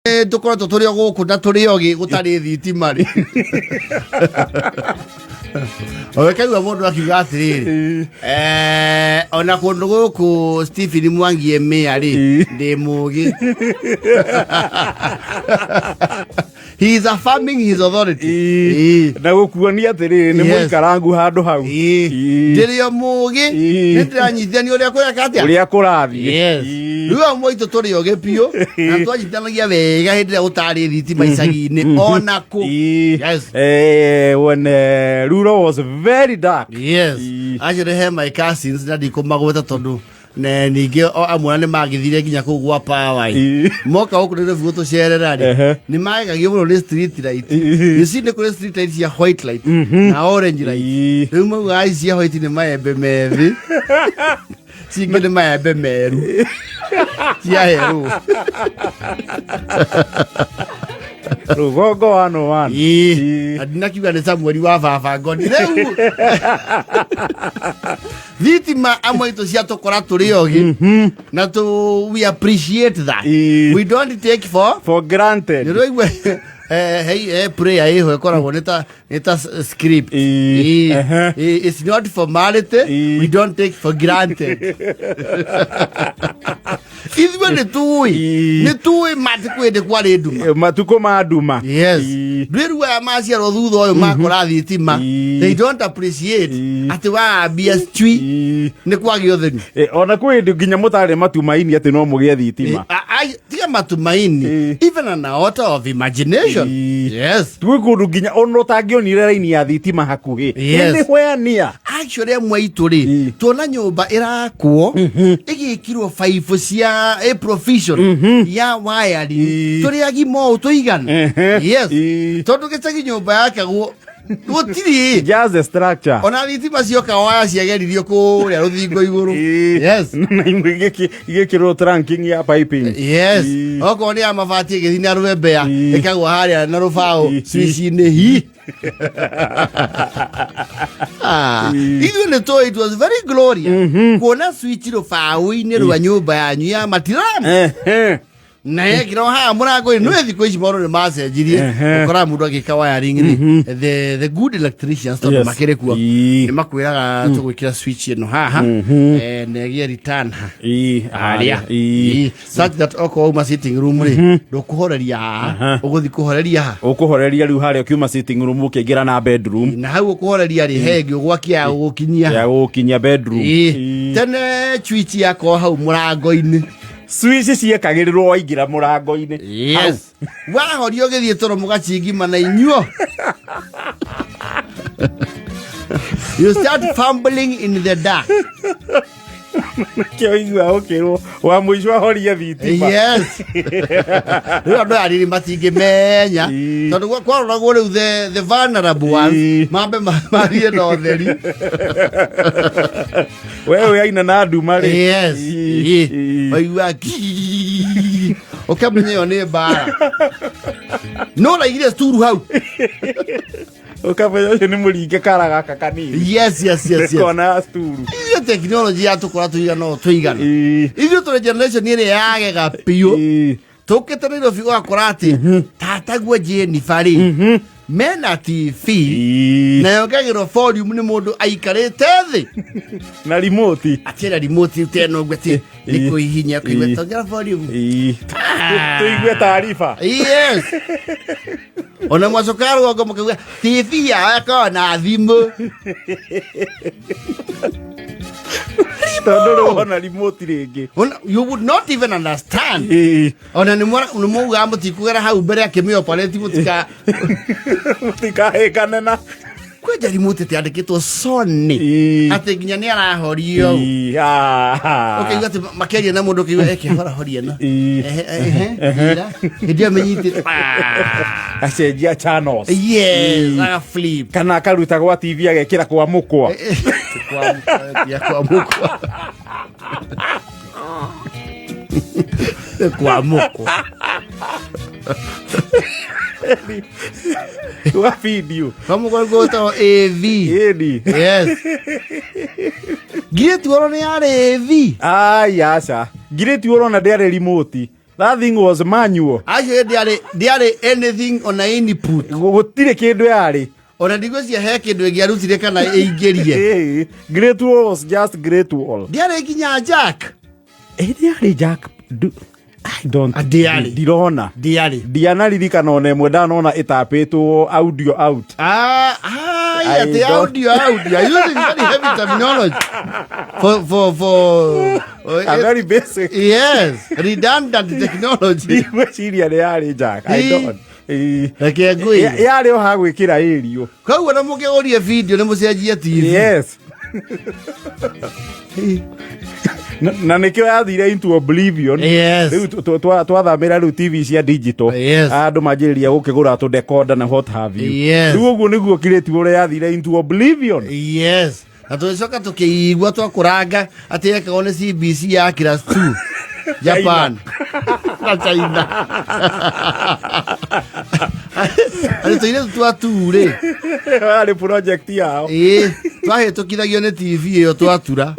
Tũkoretwo tũrĩ o gũkũ na tũrĩ ogĩ gũtarĩ thitima rĩ, ũkaigua mũndũ akiuga atĩrĩrĩ, ona kũndũ gũkũ Stephen Mwangi emĩa rĩ, ndĩ mũgĩ. He is affirming his authority. Na gũkuonia atĩrĩrĩ, nĩ mũikarangu handũ hau. Ndĩrĩ o mũgĩ. Nĩ ndĩranyitithania ũrĩa kũreka atĩa, ũrĩa kũrathiĩ. Yes. Rĩu amwe aitũ tũrĩ ogĩ biũ na twanyitanagia wega hĩndĩ ĩrĩa gũtarĩ thitima icagi-inĩ ona kũ. When rural was very dark. Yes. Actually he my cousins na ndikũmagweta tondũ ne ningĩ o amwe nĩ magĩthire nginya kũu gwa power. Moka gũkũ Nairobi gũtũcerera rĩ, nĩ magegagio mũno nĩ street light. You see, nĩ kũrĩ street light cia white light na orange light. Rĩu maugaga ici cia white nĩ maembe methĩ, cingĩ nĩ maembe meru cia herũ. Rũgongo 101. Na ndinakiuga nĩ Samueli wa baba ngoni. Rĩu thitima amwe aitũ ciatũkora tũrĩ ogĩ na tũ we appreciate that. We don't take for for granted. Nĩ ũraigua hei prayer ĩho ĩkoragwo nĩ ta script. It's not formality. We don't take for granted. Ithuĩ nĩ tũĩ. Nĩ tũĩ matikũ hĩndĩ kwarĩ nduma. Matukũ ma nduma. Yes. Rĩu aya maciarwo thutha ũyũ makora thitima, they don't appreciate atĩ waambia cui nĩ kwagĩa ũtheri. Ona kwĩ hĩndĩ nginya mũtarĩ matumaini atĩ no mũgĩe thitima. Tiga matumaini, even an iota of imagination. Yes. Gwĩ kũndũ nginya ona ũtangĩonire raini ya thitima hakuhĩ. Anywhere near. Actually amwe aitũ rĩ, tuona nyũmba ĩrakwo ĩgĩkirwo baibũ cia a provision ya wiring, tũrĩ agima ũũ tũigana. Yes. Tondũ gĩcagi nyũmba yakagwo gũtirĩ Just the structure. Ona thitima cioka waya ciageririo kũrĩa rũthingo igũrũ. Yes. Na imwe igĩkĩrwo trunking ya piping. Yes. Okorwo nĩ ya mabati ĩgĩthiĩ na rwembea, ĩkagwa harĩa na rũbaũ switch-inĩ hi. Ah, ithuĩ nĩ tũĩ it was very glorious kuona switch rũbaũ-inĩ rwa nyũmba yanyu ya matiramu na yekĩrwo haha mũrango-inĩ. Nĩ thikũ ici maũndũ nĩ macenjirie. Ũkoraga mũndũ agĩka wiring rĩ, the good electricians tondũ makĩrĩ kuo, nĩ makwĩraga tũgwĩkĩra switch ĩno haha, na ĩgĩe return ha harĩa. Such that okorwo uma sitting room rĩ, ndũkũhoreria haha, ũgũthiĩ kũhoreria ha. Ũkũhoreria rĩu harĩa ũkiuma sitting room ũkĩingĩra na bedroom. Na hau ũkũhoreria rĩ, he ĩngĩ ũgwakia ya gũgũkinyia. Ya gũkinyia bedroom. Tene switch yakorwo hau mũrango-inĩ. Switch ciekagĩrĩrwo waingĩra mũrango-inĩ. Yes, wahoria ũgĩthiĩ toro mũgacingima na inyuo, you start fumbling in the dark. Kĩo igua ũkĩrwo wa mũico ahorie thitima. Yes, rĩu andũ aya rĩrĩ matingĩmenya tondũ kwaroragwo rĩu the vulnerable ones mambe mathiĩ na ũtheri. We wĩ aina na nduma rĩ. Yes. Waigua ũkamenya ĩyo nĩ mbara no raigire sturu hau. Ũkamenya ũcio nĩ mũringe kara gaka kanini. Yes. Kona sturu. Ithuĩ tekinoronjĩ yatũkora tũigana o tũigana. Ithuĩ tũrĩ generation ĩrĩa yagega biũ. Tũkĩte Nairobi ũgakora atĩ tataguo Jennifer rĩ, mena TV na yongagĩrwo volume nĩ mũndũ aikarĩte thĩ. Na remote. Atĩra remote teno ũguo atĩ nĩ kũhihinya ũkaigua tongera volume. Tũigue taariba. Yes, ona mwacoka rũgongo mũkauga TV yao ĩkoragwo na thimũ. Tondũ rĩu ona remote rĩngĩ. You would not even understand. Ona nĩ mwaugaga mũtikũgera hau mbere akĩmĩoperate mũtika Mũtikahĩngane na kwenja remote ĩtĩandĩkĩtwo Sony atĩ nginya nĩ arahorio. Ũkaigua atĩ makĩaria na mũndũ ũkaigua eke hora horia ĩno. Ehe, ehe, ira. Hĩndĩ ĩyo mĩnyitĩte. Ah. Acenjia channels. Yes, aga flip. Kana akaruta gwa TV agekĩra kwa mũkwa. Kwa kwa mukwa. Kwa mukwa. Gwa video. Kwa mukwa gwĩtagwo AV. Ĩni. Yes. Ngirĩtu oro nĩ yarĩ AV. Ai aca, ngirĩti ũrona ndĩarĩ remote. That thing was manual. Acio ndĩarĩ anything ona input. Gũtirĩ kĩndũ yarĩ. Ona ndigwĩciria he kĩndũ ĩngĩarutire kana ĩingĩrie. Ĩĩ, Great Wall was just Great Wall. Ndĩarĩ nginya jack. Ĩ, ndĩarĩ jack. I don't. Ndĩarĩ. Ndirona. Ndĩarĩ. Ndianaririkana ona ĩmwe ndanona ĩtapĩtwo audio out. Ah, ah, yeah, I the don't- audio. You're using very heavy terminology for A very basic. Yes, redundant technology. Ndigwĩciria nĩ yarĩ jack. I Ĩ. don't. Ĩ. Reke ngwĩre. Yarĩ o ha gwĩkĩra ĩrio. Koguo na mũkĩgũrie video nĩ mũcenjie TV. Yes. Na nĩkĩo yathire into oblivion. Yes. Rĩu twathamĩra rĩu TV cia digital. Yes. Andũ manjĩrĩria gũkĩgũra tũ decoder na what have you. Yes. Rĩu ũguo nĩguo kirĩtu ũrĩa yathire into oblivion. Yes. Na tũgĩcoka tũkĩigua twakũranga atĩ yekagwo nĩ CBC ya class 2 Japan na China. Atĩ tũirĩtu twa tu rĩ, Yarĩ project yao. Ĩĩ, twahĩtũkithagio nĩ TV ĩyo twatura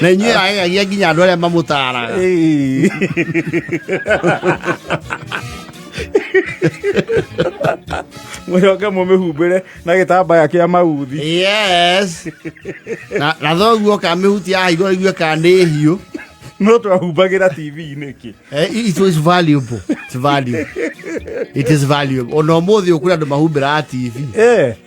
na inyuĩ agegagia nginya andũ arĩa mamũtaraga. Ĩĩ. Mũcoke mũmĩhumbĩre na gĩtambaya kĩa mauthi. Yes, na thoguo kamĩhutia haha igũrũ igue kana nĩ hiũ. No twahumbagĩra TV nĩkĩ? It was valuable. It's valuable. It is valuable. Ona ũmũthĩ ũkũrĩ andũ mahumbĩraga TV.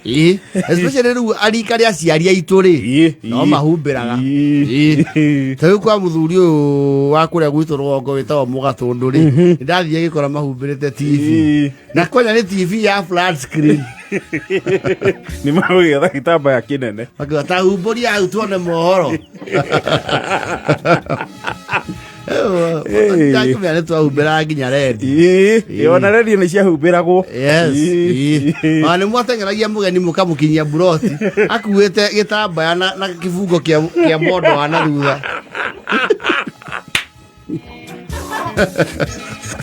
Ĩĩ. Especially rĩu arika rĩa aciari aitũ rĩ, no mahumbĩraga. Ĩĩ. Ta rĩu kwa mũthuri ũyũ wa kũrĩa gwitũ rũgongo wĩtagwo Mũgatũndũ rĩ, nĩ ndathiĩ gĩkora mahumbĩrĩte TV. Na kwanja nĩ TV ya flat screen. Nĩ magũgĩetha gĩtambaya kĩnene. Makiuga ta humbũria hau tuone mohoro. Ndakũmenya nĩ twahumbĩraga nginya redio. Ĩĩ, ona redio nĩ ciahumbĩragwo. Yes. Ĩĩ. Ĩĩ. Ona nĩ mwateng'eragia mũgeni mũkamũkinyia buroti akuĩte gĩtambaya na kĩbungo kĩa mondo wa na thutha.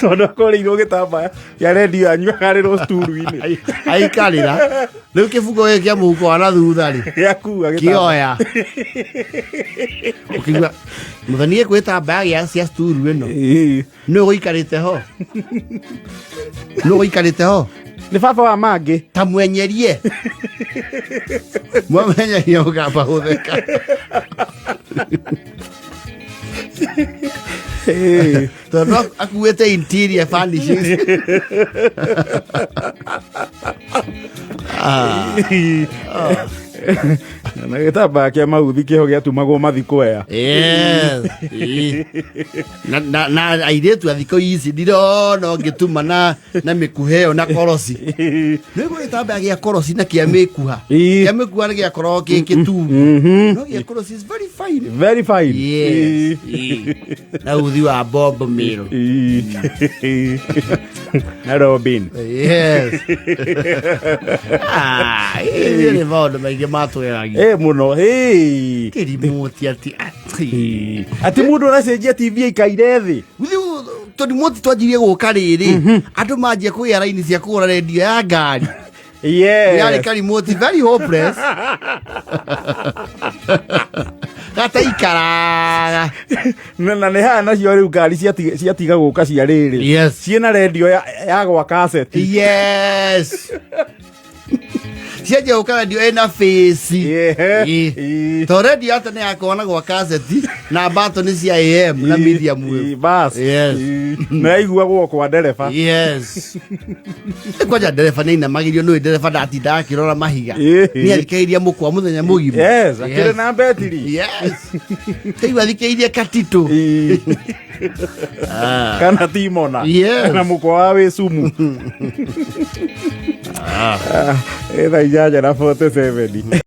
Tondũ akoreirwo gĩtambaya kĩa redio yanyu akarĩrwo sturu-inĩ. Aikarĩra rĩu kĩbungo gĩkĩ kĩa mũhuko wa na thutha rĩ, gĩakua gĩtambaya. Kĩoya ũkĩigua mũthoni gĩkwĩtambaya gĩa cia sturu ĩno. Ĩĩ. Nĩ ũgũikarĩte ho, nĩ ũgũikarĩte ho. Nĩ baba wa mangĩ. Ta mwenyerie mwamenyerie ũkamba gũtheka. Ĩĩ. Tondũ akuĩte interior furnishings. Ah, Na gĩtambaya kĩa mauthi kĩho gĩatumagwo mathikweya. Yes. Ĩĩ. Na airĩtu a thikũ ici ndirona ũngĩtuma na mĩkuha ĩyo na koroci. Nĩ gĩtambaya gĩa koroci na kĩa mĩkuha. Ĩĩ. Kĩa mĩkuha nĩ gĩakoragwo gĩ kĩtungu, no gĩa koroci is very fine. Very fine. Yes. Ĩĩ. Na uthi wa Bob Mill. Ĩĩ. Na Robin. Yes. Ah, ĩĩ, nĩ maũndũ maingĩ matwĩragia. Ĩ mũno. Ĩ. Kĩrimũti atĩ atĩ. Atĩ mũndũ aracenjia TV aikaire thĩ. Tũrimoti twanjirie gũka rĩrĩ, andũ manjia kũgĩa raini cia kũgũra rendio ya ngari. Yes. Yarĩ karimoti very hopeless gataikaraga. Na nĩ haya nacio rĩu ngari ciatiga gũka cia rĩrĩ. Yes. Ciĩna rendio ya gwa kaseti. Yes, cianjia gũka rendio ĩna fĩci. Ĩĩ. Ĩĩ. To rendio ya tene yakoragwo na gwa kaseti na batoni cia AM na medium wave. Ĩĩ, bas. Yes. Ĩĩ. Na yaiguagwo kwa ndereba. Yes, kwanja ndereba nĩ ainamagĩrio nĩ ndereba ndatindaga akĩrora mahiga. Ĩĩ. Nĩ athikĩrĩria mũkwa mũthenya mũgima. Yes, akĩrĩ na betiri. Yes, rĩu athikĩrĩirie katitũ. Ĩĩ. Kana timona. Yes. Na mũkwa wa wĩ sumu. Ah, ĩ thaa 8:47.